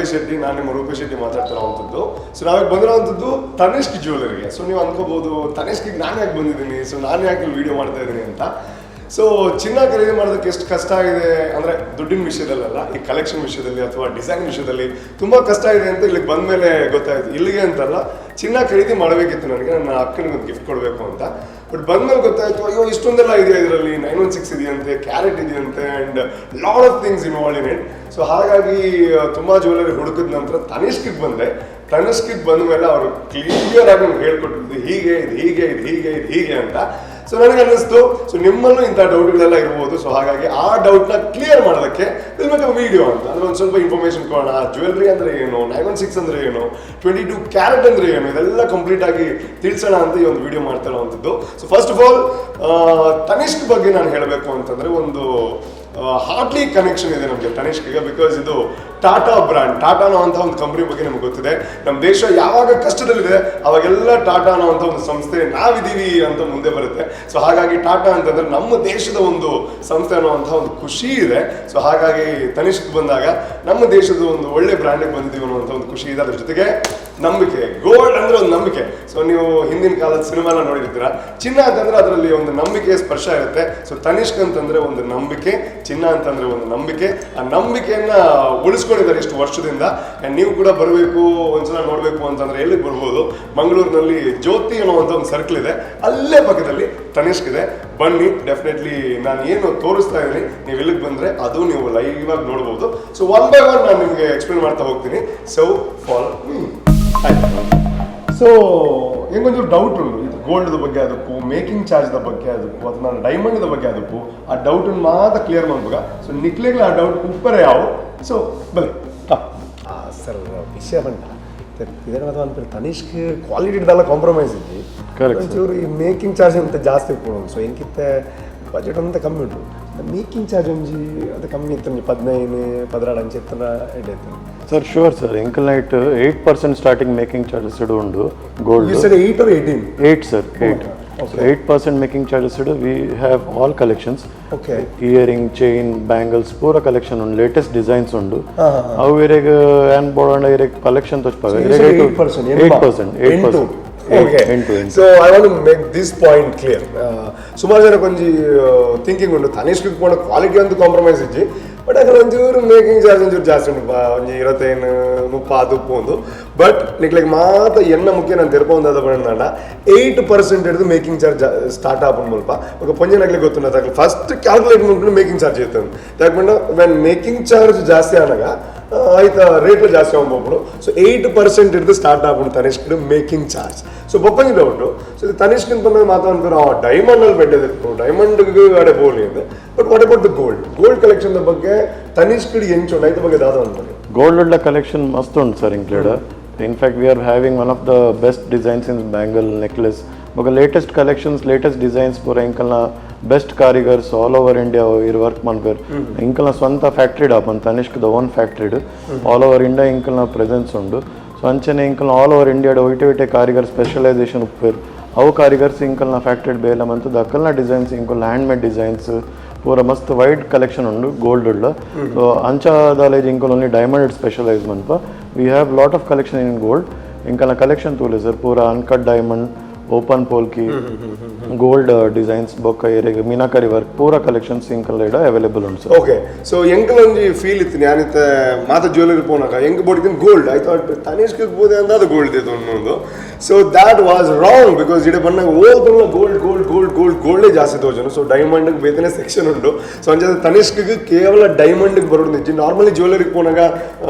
Rupesh Shetty. ನಾನು ನಿಮ್ಮ ರೂಪೇಶ್ ಶೆಟ್ಟಿ ಮಾತಾಡ್ತಿರೋವಂಥದ್ದು. ಸೊ ನಾವೀಗ ಬಂದಿರೋವಂಥದ್ದು ತನಿಷ್ಕ್ ಜ್ಯುವೆಲರಿಗೆ. ಸೊ ನೀವು ಅನ್ಕೋಬಹುದು, ತನಿಷ್ಕಿಗೆ ನಾನು ಯಾಕೆ ಬಂದಿದ್ದೀನಿ, ಸೊ ನಾನು ಯಾಕೆ ಇಲ್ಲಿ ವಿಡಿಯೋ ಮಾಡ್ತಾ ಇದ್ದೀನಿ ಅಂತ. ಸೊ ಚಿನ್ನ ಖರೀದಿ ಮಾಡೋದಕ್ಕೆ ಎಷ್ಟು ಕಷ್ಟ ಆಗಿದೆ ಅಂದರೆ, ದುಡ್ಡಿನ ವಿಷಯದಲ್ಲಲ್ಲ, ಈ ಕಲೆಕ್ಷನ್ ವಿಷಯದಲ್ಲಿ ಅಥವಾ ಡಿಸೈನ್ ವಿಷಯದಲ್ಲಿ ತುಂಬ ಕಷ್ಟ ಇದೆ ಅಂತ ಇಲ್ಲಿಗೆ ಬಂದಮೇಲೆ ಗೊತ್ತಾಯಿತು. ಇಲ್ಲಿಗೆ ಅಂತಲ್ಲ, ಚಿನ್ನ ಖರೀದಿ ಮಾಡಬೇಕಿತ್ತು ನನಗೆ, ನನ್ನ ಅಕ್ಕನಿಗೆ ಒಂದು ಗಿಫ್ಟ್ ಕೊಡಬೇಕು ಅಂತ. ಬಟ್ ಬಂದ್ಮೇಲೆ ಗೊತ್ತಾಯಿತು, ಅಯ್ಯೋ, ಇಷ್ಟೊಂದೆಲ್ಲ ಇದೆ ಇದರಲ್ಲಿ. 916 ಇದೆಯಂತೆ, ಕ್ಯಾರೆಟ್ ಇದೆಯಂತೆ and lot of things involved in it. So ಹಾಗಾಗಿ ತುಂಬ ಜ್ಯುವೆಲರಿ ಹುಡುಕಿದ ನಂತರ ತನಿಷ್ಕಿಗೆ ಬಂದೆ. ತನಿಷ್ಕಿಗೆ ಬಂದ ಮೇಲೆ ಅವರು ಕ್ಲಿಯರ್ ಆಗಿ ನಮ್ಗೆ ಹೇಳ್ಕೊಟ್ಟಿದ್ದು, ಹೀಗೆ ಇದು, ಹೀಗೆ ಇದು, ಹೀಗೆ ಇದು, ಹೀಗೆ ಅಂತ. ಸೊ ನನಗೆ ಅನ್ನಿಸ್ತು, ಸೊ ನಿಮ್ಮಲ್ಲೂ ಇಂಥ ಡೌಟ್ಗಳೆಲ್ಲ ಇರ್ಬೋದು. ಸೊ ಹಾಗಾಗಿ ಆ ಡೌಟ್ನ ಕ್ಲಿಯರ್ ಮಾಡೋದಕ್ಕೆ will make video ಅಂತ. ಅಂದ್ರೆ ಒಂದು ಸ್ವಲ್ಪ ಇನ್ಫಾರ್ಮೇಷನ್ ಕೊಡೋಣ. ಜ್ಯುವೆಲ್ರಿ ಅಂದ್ರೆ ಏನು, 916 ಅಂದ್ರೆ ಏನು, 22 ಕ್ಯಾರೆಟ್ ಅಂದ್ರೆ ಏನು, ಇದೆಲ್ಲ ಕಂಪ್ಲೀಟ್ ಆಗಿ ತಿಳಿಸೋಣ ಅಂತ ಈ ಒಂದು ವಿಡಿಯೋ ಮಾಡ್ತಾ ಇರುವಂಥದ್ದು. So first of all, Tanishq ಬಗ್ಗೆ ನಾನು ಹೇಳಬೇಕು ಅಂತಂದ್ರೆ, ಒಂದು ಹಾರ್ಟ್ಲಿ ಕನೆಕ್ಷನ್ ಇದೆ ನಮಗೆ ತನಿಷ್ಕ್ಗೆ. Because ಇದು ಟಾಟಾ ಬ್ರ್ಯಾಂಡ್. ಟಾಟಾ ಅನ್ನುವಂಥ ಒಂದು ಕಂಪ್ನಿ ಬಗ್ಗೆ ನಮ್ಗೆ ಗೊತ್ತಿದೆ. ನಮ್ಮ ದೇಶ ಯಾವಾಗ ಕಷ್ಟದಲ್ಲಿದೆ, ಅವಾಗೆಲ್ಲ ಟಾಟಾ ಅನ್ನುವಂಥ ಒಂದು ಸಂಸ್ಥೆ ನಾವಿದ್ದೀವಿ ಅಂತ ಮುಂದೆ ಬರುತ್ತೆ. ಸೊ ಹಾಗಾಗಿ ಟಾಟಾ ಅಂತಂದ್ರೆ ನಮ್ಮ ದೇಶದ ಒಂದು ಸಂಸ್ಥೆ ಅನ್ನುವಂಥ ಒಂದು ಖುಷಿ ಇದೆ. ಸೊ ಹಾಗಾಗಿ ತನಿಷ್ಕ್ ಬಂದಾಗ ನಮ್ಮ ದೇಶದ ಒಂದು ಒಳ್ಳೆ ಬ್ರ್ಯಾಂಡಿಗೆ ಬಂದಿದ್ದೀವಿ ಅನ್ನುವಂಥ ಒಂದು ಖುಷಿ ಇದೆ. ಅದ್ರ ಜೊತೆಗೆ ನಂಬಿಕೆ. ಗೋಲ್ಡ್ ಅಂದ್ರೆ ಒಂದು ನಂಬಿಕೆ. ಸೊ ನೀವು ಹಿಂದಿನ ಕಾಲದ ಸಿನಿಮಾ ಎಲ್ಲ ನೋಡಿರ್ತೀರ. ಚಿನ್ನ ಅಂತಂದ್ರೆ ಅದರಲ್ಲಿ ಒಂದು ನಂಬಿಕೆಯ ಸ್ಪರ್ಶ ಇರುತ್ತೆ. ಸೊ ತನಿಷ್ಕ್ ಅಂತಂದ್ರೆ ಒಂದು ನಂಬಿಕೆ, ಚಿನ್ನ ಅಂತಂದ್ರೆ ಒಂದು ನಂಬಿಕೆ. ಆ ನಂಬಿಕೆಯನ್ನ ಉಳಿಸ್ಕೊಂಡಿದ್ದಾರೆ ಇಷ್ಟು ವರ್ಷದಿಂದ. ಆ್ಯಂಡ್ ನೀವು ಕೂಡ ಬರಬೇಕು, ಒಂದ್ಸಲ ನೋಡಬೇಕು ಅಂತಂದ್ರೆ ಎಲ್ಲಿಗೆ ಬರ್ಬೋದು? ಮಂಗಳೂರಿನಲ್ಲಿ ಜ್ಯೋತಿ ಅನ್ನುವಂಥ ಒಂದು ಸರ್ಕಲ್ ಇದೆ, ಅಲ್ಲೇ ಪಕ್ಕದಲ್ಲಿ ತನಿಷ್ಕ್ ಇದೆ. ಬನ್ನಿ. ಡೆಫಿನೆಟ್ಲಿ ನಾನು ಏನು ತೋರಿಸ್ತಾ ಇದ್ದೀನಿ, ನೀವು ಇಲ್ಲಿಗೆ ಬಂದ್ರೆ ಅದು ನೀವು ಲೈವ್ ಆಗಿ ನೋಡ್ಬೋದು. So one by one ನಾನು ನಿಮಗೆ ಎಕ್ಸ್ಪ್ಲೇನ್ ಮಾಡ್ತಾ ಹೋಗ್ತೀನಿ. So follow me. So ಹೆಂಗೊಂಚೂರು doubt ಉಂಟು. ಇದು ಗೋಲ್ಡ್ ಬಗ್ಗೆ ಅದಕ್ಕೂ, ಮೇಕಿಂಗ್ ಚಾರ್ಜ್ ಬಗ್ಗೆ ಅದಕ್ಕೂ, ಅಥವಾ ನಾನು ಡೈಮಂಡ್ ಬಗ್ಗೆ ಅದಕ್ಕೂ, ಆ ಡೌಟ್ ಮಾತ್ರ ಕ್ಲಿಯರ್ ಮಾಡ್ಬೇಕ. ಸೊ ನಿಕ್ಲೆಗ್ಲ ಆ ಡೌಟ್ ಉಪ್ಪರೆ ಯಾವ. ಸೊ ಬಲೆ. ಸರ್, ವಿಷಯ ಬಂಡ ಇದನ್ನ ಅನ್ಪಿಲ್ಲ, ತನಿಷ್ಕ್ ಕ್ವಾಲಿಟಿ ಕಾಂಪ್ರಮೈಸ್ ಇದ್ದಿ. ಒಂಚೂರು ಈ ಮೇಕಿಂಗ್ ಚಾರ್ಜ್ ಅಂತ ಜಾಸ್ತಿ ಇಪ್ಪುಡು. ಸೊ ಎಂಕಿತ್ತೆ ಬಜೆಟ್ ಅಂತ ಕಮ್ಮಿ ಉಂಟು. ಮೇಕಿಂಗ್ ಚಾರ್ಜ್ ಒಂಜಿ ಅದು ಕಮ್ಮಿ ಇತ್ತು, ಒಂಜಿ 15 12 ಅಂಚೆ ಎತ್ತನ ಎಡ್ಡೆ ಇತ್ತು. Sir, sure sir. ಎಂಕಲ್ನೈಟ್ 8% starting making charges ಉಂಡು gold. You said 8 or 18? 8, sir, 8. 8% making charges. We have all collections. Earring, chain, bangles ಪೂರ ಕಲೆಕ್ಷನ್ ಉಂಡು. ಲೇಟೆಸ್ಟ್ ಡಿಸೈನ್ಸ್ ಉಂಡು. ಅವು ಇರೆಗ್ ಏನ್ ಬೋಡಂಡ ಇರೆಗ್ ಕಲೆಕ್ಷನ್ ತೋಚ್ಪಾಗ. 8%? 8%, 8%. ಓಕೆ. ಎಂಟು, ಎಂಟು. So I want make this point clear. ಸುಮಾರು ಜನಕ್ಕೆ ಒಂಜಿ ಥಿಂಕಿಂಗ್ ಉಂಟು, ತನಿಷ್ಕ್ ಪೋಂಡ ಕ್ವಾಲಿಟಿ ಅಂತೂ ಕಾಂಪ್ರಮೈಸ್ ಇಜ್ಜಿ, ಬಟ್ ಅಕಲ್ ಒಂಚೂರು ಮೇಕಿಂಗ್ ಚಾರ್ಜ್ ಒಂಚೂರು ಜಾಸ್ತಿ ಉಂಟು, ಒಂಜಿ 25 30 ಅದು ಒಂದು. ಬಟ್ ನಿಕ್ಲೆಗ್ ಮಾತ ಎನ್ನ ಮುಖ್ಯ ನಾನು ತೆರ್ಪೊಂದಾದ ಪಂಡ, 8% ಹಿಡಿದು making charge start ಆಪುಂಡು ಮುಲ್ಪ. ఒక ಪೊಂಜನಗ್ಲಿ ಗೊತ್ತುಂಡು, ಅಕ್ಲೆ ಫಸ್ಟ್ ಕ್ಯಾಲ್ಕುಲೇಟ್ ಮಾಡ್ಕೊಂಡು ಮೇಕಿಂಗ್ ಚಾರ್ಜ್ ಇರ್ತದೆ. ಯಾಕಂದ್ರೆ when making charge ಜಾಸ್ತಿ ಆನಾಗ ಆಯ್ತಾ ರೇಟ್ ಜಾಸ್ತಿ ಆಗೋಗ್ಬಿಡು. ಸೊ 8% ಹಿಡಿದು ಸ್ಟಾರ್ಟ್ ಆಪುಂಡು Tanishq making charge. So ಬೊಕ್ಕಂಜಿ doubt. So ಇದು ತನಿಷ್ಕ್ ಅಂತ ಮಾತಾ ಅನ್ಪೇರು, ಡೈಮಂಡ್ ಅಲ್ಲಿ ಬೆಡ್ಡೆ, ಡೈಮಂಡ್ ಅಡೆ ಬೋಲಿ ಇದೆ. But what about the gold? Gold collection ಬಗ್ಗೆ ತನಿಷ್ಕ್ ಎಂಚು ಐತ ಬಗ್ಗೆ ದಾದ ಅನ್ಬೋದು? ಗೋಲ್ಡ್ ಕಲೆಕ್ಷನ್ ಮಸ್ತ್ ಉಂಟು sir. Include, in fact, we are having one of the best designs in bangle, necklace. ಬೊಕ latest collections, latest designs ಪೂರ. ಎಂಕಲ್ನ ಬೆಸ್ಟ್ ಕಾರಿಗರ್ಸ್ all over India ಇರ್ ವರ್ಕ್ ಮನ್ಪೇರ್. ಎಂಕಲ್ನ ಸ್ವಂತ factory open, Tanishq the own factory. All over India ಎಂಕಲ್ನ presence ಉಂಡು. So ಅಂಚನೆ ಎಂಕಲ್ನ ಆಲ್ over ಇಂಡಿಯಾಡ್ ಒಯ್ಟೆ ಒಯ್ಟೆ ಕಾರಿಗರ್ specialisation ಉಪ್ಪೇರ್. ಅವು ಕಾರಿಗರ್ಸ್ ಇಂಕಲ್ನ factory ಬೇಲೆ ಮಂತುದು ಅಕಲ್ನ designs, ಇಂಕಲ್ನ hand made designs ಪೂರ ಮಸ್ತ್ ವೈಡ್ ಕಲೆಕ್ಷನ್ ಉಂಡು ಗೋಲ್ಡ್ ಉಳ್ಳ. ಸೊ ಅಂಚಾದಾಲೇಜ್ Ilkal only diamond specialise ಮನ್ಪ. We have lot of collection in gold. ಇಂಕಲ್ನ collection ತೂಲೆ sir, ಪೂರ uncut diamond, open polki, gold designs, ಬೊಕ್ಕ ಎರೆಗ್ ಮೀನಾಕರಿ ವರ್ಕ್, ಪೂರ ಕಲೆಕ್ಷನ್ಸ್ ಇಂಕಲ್ ಅವೈಲೇಬಲ್ ಉಂಟು sir. Okay, so ಎಂಕಲ್ ಒಂಜಿ ಫೀಲ್ ಇತ್ತು. ಯಾನಿತ್ತ ಮಾತ ಜ್ಯುವೆಲರಿ ಪೋನಾಗ ಎಂಕ್ ಬೋಡಿದ್ದೀನಿ gold. I thought Tanishq ಬೋದೆ ಅಂತ ಅದು ಗೋಲ್ಡ್ ಇತ್ತು ಅನ್ನೋದು. So that was wrong, because ಇಡೆ ಬನ್ನಾಗ ಓಲ್ದಲ್ಲ gold, gold, gold, gold, ಗೋಲ್ಡೇ ಜಾಸ್ತಿ ತೋಜನು. ಸೊ ಡೈಮಂಡ್ ಬೇತನೆ ಸೆಕ್ಷನ್ ಉಂಟು. ಸೊ ಅಂಚ ತನಿಷ್ಕ್ ಕೇವಲ ಡೈಮಂಡ್ ಬರೋದು ನಿಜ್ಜಿ. ನಾರ್ಮಲಿ ಜ್ಯುವೆಲರಿ ಪೋನಾಗ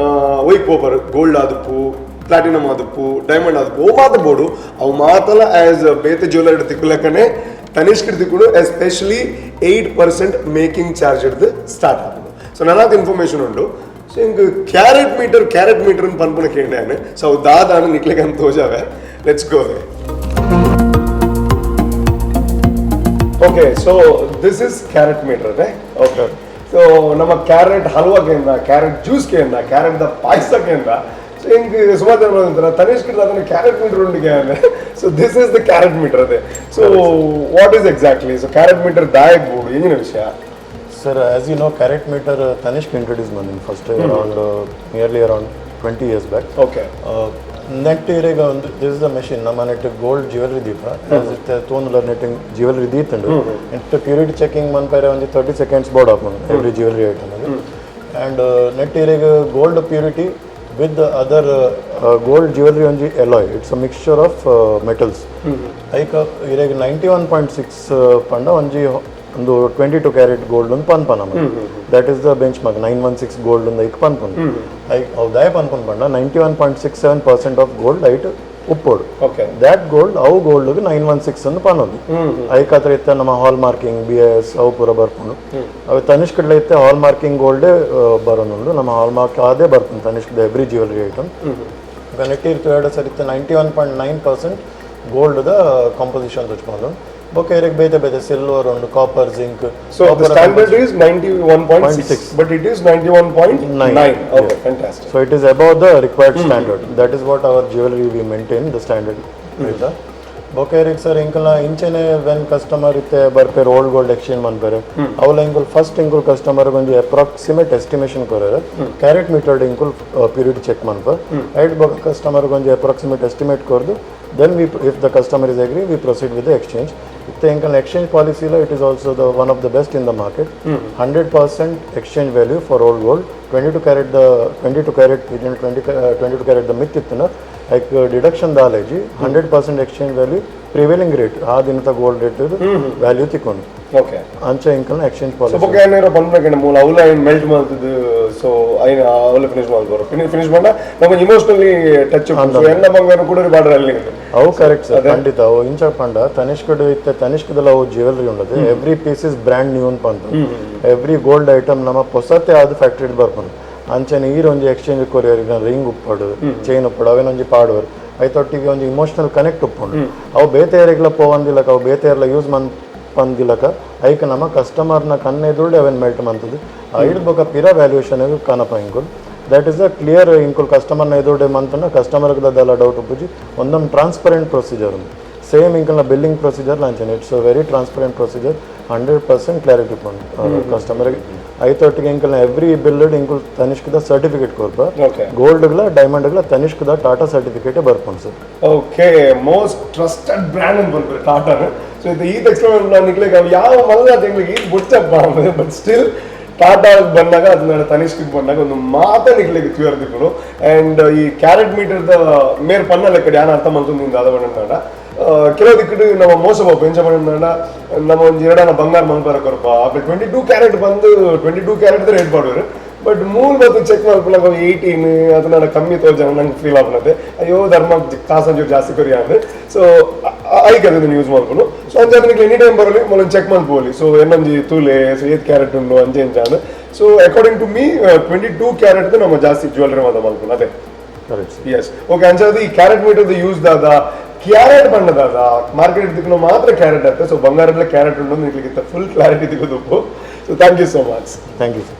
ಒಯ್ಕ್ ಪೋಪರ್? ಗೋಲ್ಡ್ ಆದುಪ್ಪು, ಪ್ಲಾಟಿನಮ್ ಆದುಪ್ಪು, ಡೈಮಂಡ್ ಆದುಪ್ಪು, ಅವು ಮಾತ್ರ ಬೋಡು. ಅವು ಮಾತಲ ಆಸ್ ಬೇತೆ ಜ್ಯುವೆಲರಿ ತಿಕ್ಕುಲೆಕ್ಕನೆ ತನಿಷ್ಕ್ ತಿಕ್ಕುಡು. Especially 8% making charge ಹಿಡ್ದು ಸ್ಟಾರ್ಟ್ ಆಗುದು. ಸೊ ನನಗೆ ಇನ್ಫಾರ್ಮೇಶನ್ ಉಂಟು. ಸೊ ಹಿಂಗೆ carrot metre, carrot metre ಅಂತ ಪನ್ಪುನ ಕೇಂದ್ಯಾನೆ. ಸೊ ಅವು ದಾದಾನು ನಿಕ್ಲೆಗ್ ಅಂತ ತೋಜಾವೆ. Let's go. Okay, so this is carat meter ಅದೇ. ಓಕೆ, ಸೊ ನಮ್ಮ ಕ್ಯಾರೆಟ್ ಹಲ್ವಾಕೆಂದ, ಕ್ಯಾರೆಟ್ ಜ್ಯೂಸ್ಗೆಂದ, ಕ್ಯಾರೆಟ್ the ಪಾಯಸಕ್ಕೆಂದ. So ಹಿಂಗೆ ಸುಮಾರು ಜನ ಅಂತಾರೆ, ತನಿಷ್ಕ್ ಅದನ್ನು ಕ್ಯಾರೆಟ್ ಮೀಟರ್ ಉಂಡಿಗೆ. So this is the carat meter ಅದೇ. So what is exactly, so carat meter ದಾಯಕ್ ಬೋಡು, ಎಂಜಿನ ವಿಷಯ? Sir, as you know, carat meter Tanishq introduce mandin first around nearly around 20 years back. Okay. ನೆಟ್ ಇರೆಗ ಒಂದು, this is the machine. ನಮ್ಮ ನೆಟ್ gold jewellery ದೀಪ ತೋನುಲ ನೆಟ್ jewellery ದೀತುಂಡು. ನೆಟ್ purity checking ಮನ್ಪೆರೆ ಒಂಜಿ thirty seconds board ಆಪುಂಡು every jewellery item. And net ಇರೆಗ್ gold purity with other gold jewellery ಒಂಜಿ alloy, it's a mixture of metals. ಐಕ ಇರೆಗ್ ninety one point six ಪಂಡ ಒಂಜಿ ಒಂದು twenty two carat gold ಒಂದು ಪನ್ಪ ನಮ. That is the benchmark, 916 gold ಒಂದು ಐಕ್ ಪನ್ಪುಂಡು. ಐಕ್ ಅವು ದಾಯ ಪನ್ಪುಂಡು ಪಂಡ 91.67% of gold ಐಟ್ ಉಪ್ಪೋಡು. Okay. That gold, ಅವು ಗೋಲ್ಡ್ nine one six ಅಂದ್ ಪನೊಲಿ. ಐಕಾತ್ರ ಇತ್ತೆ ನಮ್ಮ ಹಾಲ್ marking, B S ಅವು ಪೂರ ಬರ್ಪುಂಡು. ಅವು ತನಿಷ್ಕ್ ಕಡ್ಲೆ ಇತ್ತೆ ಹಾಲ್ ಮಾರ್ಕಿಂಗ್ ಗೋಲ್ಡೇ ಬರೋನುಂಡು. ನಮ್ಮ ಹಾಲ್ ಮಾರ್ಕ್ ಅದೇ ಬರ್ಪುಂಡು ತನಿಷ್ಕ್ every jewellery item. ನೆಟ್ಟ್ ಇರ್ತು ಎರಡು ಸರಿ ಇತ್ತೆ 91.9% ಗೋಲ್ಡ್ದ ಕಾಂಪೋಸಿಷನ್ ತೋಚ್ಕೊಂಡು. ಬೊಕ್ಕ ಇರೆಗ್ ಬೇತೆ ಬೇತೆ ಸಿಲ್ವರ್ ಉಂಡು, copper, zinc. So the standard is 91.6, but it is 91.9. Okay, fantastic. So it is above the required standard. That is what our jewelry, we maintain the standard. ಆಯ್ತಾ? ಬೊಕ್ಕ ಇರೆಗ್ ಸರ್ ಇಂಕಲ್ನ ಇಂಚೆನೆ when customer ಇತ್ತೆ ಬರ್ಪೇರು old gold exchange ಮನ್ಪೇರು, ಅವಲ ಇಂಕುಲ್ first ಇಂಕುಲ್ customer ಒಂಜಿ approximate estimation ಕೊರೆರ್. Carrot metered ಇಂಕುಲ್ purity check ಮನ್ಪ. ಐಟ್ ಬೊಕ್ಕ customer ಒಂಜಿ approximate estimate ಕೊರ್ದು, then we, if the customer is agree, we proceed with the exchange. ಇತ್ತೆ ಎಂಕಲ್ನ exchange ಪಾಲಿಸಿಲ it is also the one of the best in the market. 100% exchange value for old gold. 22 carat, the 22 carat, 22 carat the ಮಿತ್ ಇತ್ತನ like deduction ದಾಲೇಜಿ, 100% exchange value, prevailing rate, ಆ ದಿನದ gold rate value ತಿಕ್ಕೊಂಡು. Okay. ಅಂಚ ಇಂಕಲ್ನ exchange so policy. ಬೊಕ್ಕ ಏನಾರ ಪನ್ಪೇಕಂಡ ಮೂಲ ಅವಲ ಏನು melt ಮಾಡ್ತಿದ್ದು. ಸೊ ಐನ ಅವಲ ಫಿನಿಶ್ ಮಾಡ್ಬೋದು. ಫಿನಿಶ್ ಮಾಡ ನಮಗೆ ಇಮೋಷನಲಿ ಟಚ್ ಎನ್ನ ಬಂಗಾರ ಕೂಡ ಬಾರ್ಡರ್ ಅಲ್ಲಿ. ಅವು ಕರೆಕ್ಟ್ ಸರ್, ಖಂಡಿತ. ಅವು ಇಂಚ ಪಂಡ ತನಿಷ್ಕಡ್ ಇತ್ತೆ ತನಿಷ್ಕದಲ್ಲ ಅವು jewellery ಉಂಡದು every piece is brand new ಅಂತ ಪಂತ. Every gold item ನಮ್ಮ ಪೊಸತೆ ಆದ ಫ್ಯಾಕ್ಟ್ರಿ ಬರ್ಪುಂಡು. ಅಂಚನೆ ಈರ್ ಒಂಜಿ ಎಕ್ಸ್ಚೇಂಜ್ ಕೊರಿಯರ್ ರಿಂಗ್ ಉಪ್ಪಡು, ಚೈನ್ ಉಪ್ಪಡು, ಅವೇನೊಂಜಿ ಪಾಡುವರು. ಐತೊಟ್ಟಿಗೆ ಒಂಜಿ ಇಮೋಷನಲ್ ಕನೆಕ್ಟ್ ಉಪ್ಪುಂಡು. ಅವು ಬೇತೆ ಏರಿಗ್ಲ ಪೋವಂದಿಲಕ, ಅವು ಬೇತೆ ಏರ್ಲ ಯೂಸ್ ಮನ್ ಪಂದಿಲಕ, ಐಕ್ ನಮ್ಮ ಕಸ್ಟಮರ್ನ ಕಣ್ಣೆದುರುಡೆ ಅವೇನು ಮೆಲ್ಟ್ ಮಂತದ್ದು ಐಡ್ ಬೊಕ ಪಿರ ವ್ಯಾಲ್ಯೂಯೇಷನ್ ಕನಪ ಇಂಕುಲ್. That is a clear. ಇಂಕುಲ್ ಕಸ್ಟಮರ್ನ ಎದುರುಡೆ ಮಂತನ ಕಸ್ಟಮರ್ಗೆ ದಾಲ ಡೌಟ್ ಉಪ್ಪುಜಿ. ಒಂದೊಂದು ಟ್ರಾನ್ಸ್ಪರೆಂಟ್ ಪ್ರೊಸೀಜರ್ ಉಂಡು. ಸೇಮ್ ಇಂಕಲ್ನ ಬಿಲ್ಲಿಂಗ್ ಪ್ರೊಸೀಜರ್ ಲಾಂಚನೆ, it's a very transparent procedure, 100% clarity ಉಪ್ಪುಂಡು ಕಸ್ಟಮರ್ಗೆ. ಐತೊಟ್ಟಿಗೆ ಇಂಕಲ್ನ ಎವ್ರಿ ಬಿಲ್ ಇಂಕುಲ್ ತನಿಷ್ಕದ ಸರ್ಟಿಫಿಕೇಟ್ ಕೊರ್ಪ. ಓಕೆ. ಗೋಲ್ಡ್ಗಳ ಡೈಮಂಡ್ಗಳ ತನಿಷ್ಕದ ಟಾಟಾ ಸರ್ಟಿಫಿಕೇಟ್ ಬರ್ಪುಂಡು sir. Okay, most trusted brand ಅಂತ ಬಂದ್ಬಿಟ್ಟು ಟಾಟಾನು. ಸೊ ಇದು ಈ ಎಕ್ಸ್ಪ್ಲೇನ್ ನಿಕ್ಲೆಗ್ ಅವು ಯಾವ ಮಲ್ಲ ತಿಂಗಳಿಗೆ ಈ ಬುಚ್ಚಪ್ಪ. ಬಟ್ ಸ್ಟಿಲ್ ಟಾಟಾ ಬಂದಾಗ, ಅದನ್ನ ತನಿಷ್ಕ್ ಬಂದಾಗ ಒಂದು ಮಾತ ನಿಕ್ಲೆಗ್ ಕ್ಲಿಯರ್ ದಿಕ್ಕುಡು. ಆ್ಯಂಡ್ ಈ ಕ್ಯಾರೆಟ್ ಮೀಟರ್ದ ಮೇರ್ ಪನ್ನ ಲೆಕ್ಕ ಯಾನ ಅರ್ಥ ಮಂತೊಂದು ದಾದ ಪಂಡ, ಕೆಲವು ದಿಕ್ಕುಡು ನಮ್ಮ ಮೋಸ ಪಾಪ. ಎಂಚ ಪಂಡ, ನಮ್ಮ ಒಂಜಿ ಎರಡನ ಬಂಗಾರ ಮನ್ಪರ ಕೊರಪ ಆಮೇಲೆ twenty two carat ಬಂದು twenty two carat rate ಮಾಡುವರು. ಬಟ್ ಮೂಲ ಮತ್ತು ಚೆಕ್ ಮಾಡ್ಕೊಳ್ಳೋಕೆ ಏಯ್ಟೀನ್ ಅದನ್ನ ಕಮ್ಮಿ ತೋಜ ನಂಗೆ ಫೀಲ್ ಆಪುನತೆ. ಅಯ್ಯೋ ಧರ್ಮ, ಕಾಸಂಚೂರು ಜಾಸ್ತಿ ಕೊರಿ ಅಂದ್ರೆ. ಸೊ ಐಕ್ ಅದನ್ನ ಯೂಸ್ ಮಾಡ್ಕೊಂಡು. ಸೊ ಅಂಚ ಅದಕ್ಕೆ ಎನಿ ಟೈಮ್ ಬರಲಿ ಮೊದಲು ಚೆಕ್ ಮಾಡ್ಬೋದು. ಸೊ ಎನ್ನೊಂಜಿ ತೂಲೆ, ಸೊ ಏತ್ ಕ್ಯಾರೆಟ್ ಉಂಡು ಅಂಚೆ ಇಂಚ ಅಂದ್. So according to me, 22 carat ನಮ್ಮ ಜಾಸ್ತಿ ಜ್ಯುವೆಲ್ರಿ ಮಾತ ಮಾಡ್ಕೊಂಡು ಅದೇ. Correct sir. S, okay. ಅಂಚಾದ ಈ carrot metre use ದಾದ, ಕ್ಯಾರೆಟ್ ಬಣ್ಣದಾದ ಮಾರ್ಕೆಟ್ ದಿಕ್ಕುನ ಮಾತ್ರ ಕ್ಯಾರೆಟ್ ಆಯ್ತು. ಸೊ ಬಂಗಾರದಲ್ಲೇ ಕ್ಯಾರೆಟ್ ಉಂಟು ನಿಕ್ಲಿಗಿಂತ ಫುಲ್ ಕ್ಲಾರಿಟಿ ತಿಕ್ಕೋದಪ್ಪು. So thank you so much. Thank you sir.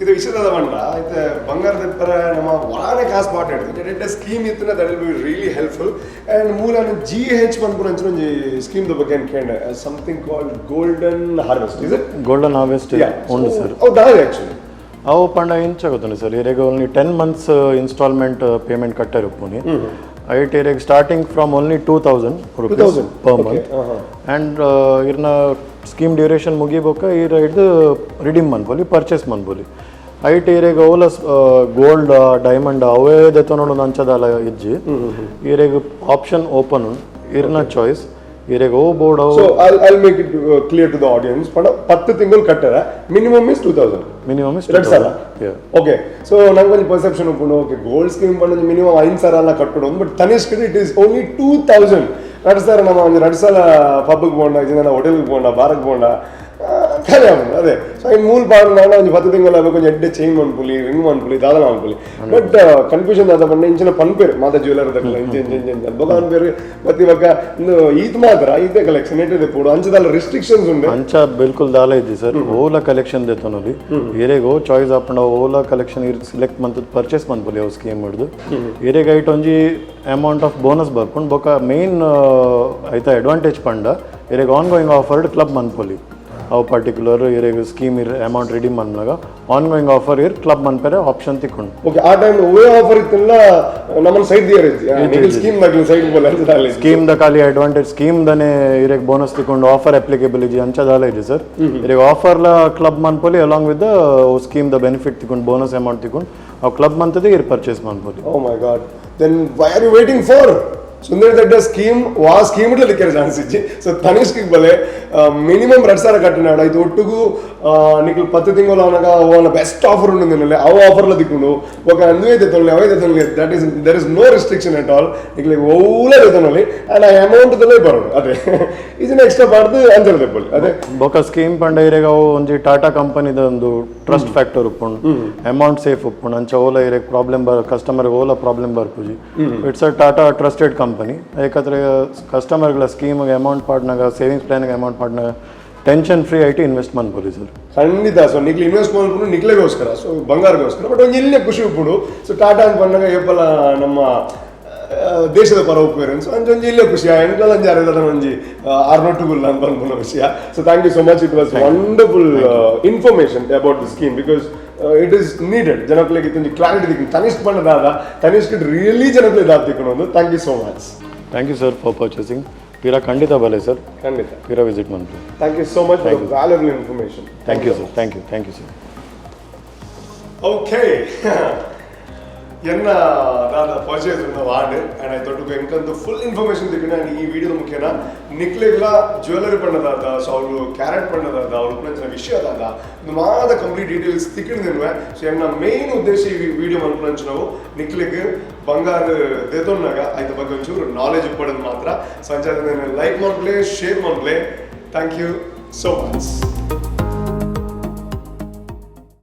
ಇದು ವಿಷಯದ ಬಂಡ ಐತೆ ಬಂಗಾರದ ಪರ ನಮ್ಮ ವಾನೆ ಕಾಸು ಪಾಟ್ ಹಿಡಿದು ಸ್ಕೀಮ್ ಇತ್ತು, that will be really helpful. And ಮೂಲ ಜಿ ಹೆಚ್ ಪನ್ಪುನ ಅಂಚಿನ ಒಂಜಿ ಸ್ಕೀಮ್ ಬಗ್ಗೆ ಕೇಂದ್ರ, something called golden harvest, is it? Golden harvest ಉಂಡು ಸರ್. ಹೌದು, ಆಕ್ಚುಲಿ. ಅವು ಪಂಡ ಇಂಚ ಗೊತ್ತುಂಡು ಸರ್, ಇರೆಗ್ only 10 months installment payment ಕಟ್ಟರೆ ಉಪ್ಪುನಿ. ಐಟ್ ಇರೆಗ್ starting from only ₹2,000 2,000, per month. And ಇರ್ನ ಸ್ಕೀಮ್ ಡ್ಯೂರೇಷನ್ ಮುಗಿಬೊಕ್ಕ ಈರ ಹಿಡ್ದು ರಿಡೀಮ್ ಮನ್ಪೊಲಿ, ಪರ್ಚೇಸ್ ಮನ್ಪೊಲಿ. ಐಟ್ ಇರೆಗ್ ಅವಲ ಗೋಲ್ಡ್, ಡೈಮಂಡ್ ಅವೇ ದೆತ್ತೊನೊಡು ಅಂಚದಾಲ ಇಜ್ಜಿ. ಇರೆಗ್ ಆಪ್ಷನ್ ಓಪನ್ ಉಂಡು, ಇರ್ನ ಚಾಯ್ಸ್, ಇರೆಗ್ ಓ ಬೋರ್ಡ್ ಅವು. So I make it clear to the audience ಪಂಡ ಪತ್ತು ತಿಂಗಳು ಕಟ್ಟರ minimum is two thousand. Minimum is ಎರಡು ಸಾವಿರ. ಓಕೆ, ಸೊ ನಂಗೆ ಒಂಜಿ ಪರ್ಸೆಪ್ಷನ್ ಉಪ್ಪುಂಡು, okay, gold scheme ಪಂಡ ಮಿನಿಮಮ್ ಐದು ಸಾವಿರ ಎಲ್ಲ ಕಟ್ಟೋಡು. But Tanishq it is only 2,000. ಎರಡು ಸಾವಿರ ನಮ್ಮ ಒಂದು ಎರಡು ಸಲ ಪಬ್ಗೆ ಪೋಂಡ, ಜನ ಹೋಟೆಲ್ಗೆ ಪೋಂಡ, ಬಾರಕ್ಕೆ ಪೋಂಡ, ಖಾಲಿ ಆಪುಂಡು ಅದೇ. ಸೊ ಇನ್ನು ಮೂಲ ಪಾಡ್ ಒಂಜಿ ಪತ್ತು ತಿಂಗಳ ಒಂಜಿ ಎಡ್ಡೆ ಚೈನ್ ಮನ್ಪುಲಿ, ರಿಂಗ್ ಮನ್ಪುಲಿ, ದಾದ ಮನ್ಪುಲಿ. ಬಟ್ ಕನ್ಫ್ಯೂಷನ್ ದಾದ ಪಂಡ, ಇಂಚಿನ ಪನ್ಪೇರು ಮಾತ ಜ್ಯುವೆಲರ್ ದಕ್ಕಲ ಇಂಚ ಇಂಚ ಇಂಚ ಇಂಚ ಬೊಕ ಅನ್ಪೇರು. ಮತ್ತೆ ಇವಾಗ ಇಂದು ಈತ್ ಮಾತ್ರ ಈತೆ ಕಲೆಕ್ಷನ್ ಇಟ್ಟಿದೆ ಪೋಡು ಅಂಚದಲ್ಲ ರಿಸ್ಟ್ರಿಕ್ಷನ್ಸ್ ಉಂಡು. ಅಂಚ ಬಿಲ್ಕುಲ್ ದಾಲ ಇದ್ದಿ ಸರ್. ಓಲ ಕಲೆಕ್ಷನ್ ದೆತ್ತೊನೊಲಿ, ಇರೆಗ್ ಓ ಚಾಯ್ಸ್ ಆಪುಂಡ ಓಲ ಕಲೆಕ್ಷನ್ ಇರ್ ಸೆಲೆಕ್ಟ್ ಮಂತ್ ಪರ್ಚೇಸ್ ಮನ್ಪೊಲಿ ಅವು ಸ್ಕೀಮ್ ಹಿಡ್ದು. ಇರೆಗ್ ಐಟ್ ಒಂಜಿ amount of bonus ಬರ್ಪುಂಡು. ಬೊಕ ಮೇನ್ ಐತ ಅಡ್ವಾಂಟೇಜ್ ಪಂಡ ಇರೆಗ್ on going offer club ಮನ್ಪೊಲಿ. ಅವು ಪರ್ಟಿಕ್ಯುಲರ್ ಇರೆಗ್ ಸ್ಕೀಮ್ ಇರ್ ಅಮೌಂಟ್ ರಿಡೀಮ್ ಮನ್ಪುನಗ on going offer ಇರ್ ಕ್ಲಬ್ ಮನ್ಪೆರೆ ಆಪ್ಷನ್ ತಿಕ್ಕುಂಡು. ಓಕೆ, ಆ ಟೈಮ್ ಒವೇ ಆಫರ್ ಇತ್ತಿಲ್ಲ, ನಮ್ಮನ್ನ ಸೈಡ್ ದಿಯರ್ ಇಜ್ಜಿ, ಸ್ಕೀಮ್ ದಾಗ್ಲಿ ಸೈಡ್ ಬೋಲೆ ಅಂತ ದಾಲ ಇಜ್ಜಿ. ಸ್ಕೀಮ್ ದ ಖಾಲಿ ಅಡ್ವಾಂಟೇಜ್, ಸ್ಕೀಮ್ ದನೆ ಇರೆಗ್ ಬೋನಸ್ ತಿಕೊಂಡು ಆಫರ್ ಅಪ್ಲಿಕೇಬಲ್ ಇಜ್ಜಿ, ಅಂಚ ದಾಲ ಇಜ್ಜಿ ಸರ್. ಇರೆಗ್ ಆಫರ್ಲ ಕ್ಲಬ್ ಮನ್ಪೊಲಿ, along with scheme the benefit ತಿಕೊಂಡು, bonus amount ತಿಕೊಂಡು, ಅವು ಕ್ಲಬ್ ಮಂತದೆ ಇರ್ ಪರ್ಚೇಸ್ ಮನ್ಪೊಲಿ. Oh my God, then why are you waiting for? ಸುಂದರ ದಡ್ಡ ಸ್ಕೀಮ್ ವಾ ಸ್ಕೀಮ್ ಇಡ್ಲ ತಿಕ್ಕರೆ ಚಾನ್ಸ್ ಇಜ್ಜಿ. ಸೊ ತನಿಷ್ಕ್ ಬಲೆ. ಮಿನಿಮಮ್ 2000 ಕಟ್ಟಿನಾಡ ಇದು ಒಟ್ಟುಗು ನಿಕ್ಲು 10 ತಿಂಗಳು ಅವನಾಗ ಅವನ ಬೆಸ್ಟ್ ಆಫರ್ ಉಂಡು ನಿನ್ನಲ್ಲಿ, ಅವು ಆಫರ್ಲ ತಿಕ್ಕೊಂಡು ఒక ಅಂದುವೇ ತೊಗೊಳ್ಳಿ, ಅವೇ ತೊಗೊಳ್ಳಿ. That is, there is no restriction at all. ನಿಕ್ಲಿಗೆ ಓಲ ತೊಗೊಳ್ಳಿ ಆ್ಯಂಡ್ ಆ ಅಮೌಂಟ್ ತಲೆ ಬರೋದು ಅದೇ ಇದನ್ನ ಎಕ್ಸ್ಟ್ರಾ ಬಾರ್ದು ಅಂಚಲ ತೆಪ್ಪೊಲಿ ಅದೇ. ಬೊಕ ಸ್ಕೀಮ್ ಪಂಡ ಇರೆಗ್ ಅವು ಒಂಜಿ ಟಾಟಾ ಕಂಪನಿದ ಒಂದು ಟ್ರಸ್ಟ್ ಫ್ಯಾಕ್ಟರ್ ಉಪ್ಪುಂಡು, ಅಮೌಂಟ್ ಸೇಫ್ ಉಪ್ಪುಂಡು. ಅಂಚ ಓಲ ಇರೆಗ್ ಪ್ರಾಬ್ಲಮ್ ಬರ್ ಕಸ್ಟಮರ್ ಓಲ ಪ್ರಾಬ್ಲಮ್ ಬರ್ಪುಜಿ. It's a Tata trusted company. ಏಕಂದ್ರೆ ಕಸ್ಟಮರ್ಗಳ ಸ್ಕೀಮ್ ಅಮೌಂಟ್ ಪಾಡ್ನಾಗ, savings plan amount ಪಾಡ್ನಾಗ tension free IT invest ಮನ್ಪೊಲಿ sir. ಖಂಡಿತ. ಸೊ ನಿಕ್ಲು ಇನ್ವೆಸ್ಟ್ ಮಾಡ್ಕೊಂಡು ನಿಕ್ಲೆಗೋಸ್ಕರ, ಸೊ ಬಂಗಾರಗೋಸ್ಕರ, ಬಟ್ ಒಂಜಿ ಇಲ್ಲೇ ಖುಷಿ ಉಪ್ಪುಡು. ಸೊ ಟಾಟಾ ಅಂತ ಬಂದಾಗ ಏಪಲ ನಮ್ಮ ದೇಶದ ಪರ ಉಪ್ಪುವೆರ್. ಸೊ ಅಂಚ ಒಂಜಿ ಇಲ್ಲೇ ಖುಷಿ ಎಂಕಲ ಒಂಜಿ ಅರೆದ ಒಂಜಿ ಆರ್ನೊಟ್ಟುಗುಲ್ಲ ಅಂತ ಪನ್ಪುನ ವಿಷಯ. So thank you so much. It was wonderful information about the scheme because it is needed. ಜನಕ್ಕಳಿಗೆ ಒಂಜಿ ಕ್ಲಾರಿಟಿ ದಿಕ್ಕು ತನಿಷ್ಕ್ ಪಂಡ ದಾದ, ತನಿಷ್ಕ್ ರಿಯಲಿ ಜನಕ್ಕಳಿಗೆ ದಾದ ತಿಕ್ಕುನೊಂದು. Thank you so much. Thank you sir for purchasing. ಪಿರ ಖಂಡಿತ ಬಲೆ ಸರ್. ಖಂಡಿತ. ಪಿರ visit ಮನ್ಪು. Thank you so much for valuable information. Thank you sir, thank you, thank you sir. Okay, ಎನ್ನ ದಾದ purchase ward and I ತೊಟ್ಟುಕು ಎಂಕಂತು full information ತಿಕ್ಕಂಡು. And ಈ ವಿಡಿಯೋದ ಮುಖೇನ ನಿಕ್ಲೆಗ್ಲ ಜ್ಯುವೆಲರಿ ಪಂಡದಾದ, ಸೊ ಅವರು ಕ್ಯಾರೆಟ್ ಪಂಡದಾದ, ಅವ್ರ ಉಪನಂಚಿನ ವಿಷಯ ದಾದ, ಇದು ಮಾದ ಕಂಪ್ಲೀಟ್ ಡೀಟೇಲ್ಸ್ ತಿಕ್ಕಂಡು. ಸೊ ಎನ್ನ ಮೇನ್ ಉದ್ದೇಶ ಈ ವಿಡಿಯೋ ಮನ್ಪುನಂಚಿನವು ನಿಕ್ಲೆಗ್ ಬಂಗಾರ ದೇತೊನ್ನಾಗ ಐತ ಬಗ್ಗೆ ಒಂಚೂರು ನಾಲೆಜ್ ಉಪ್ಪಡೋದು ಮಾತ್ರ. ಸಂಚಾರ ಲೈಕ್ ಮನ್ಪ್ಲೆ, ಶೇರ್ ಮನ್ಪ್ಲೆ. Thank you so much.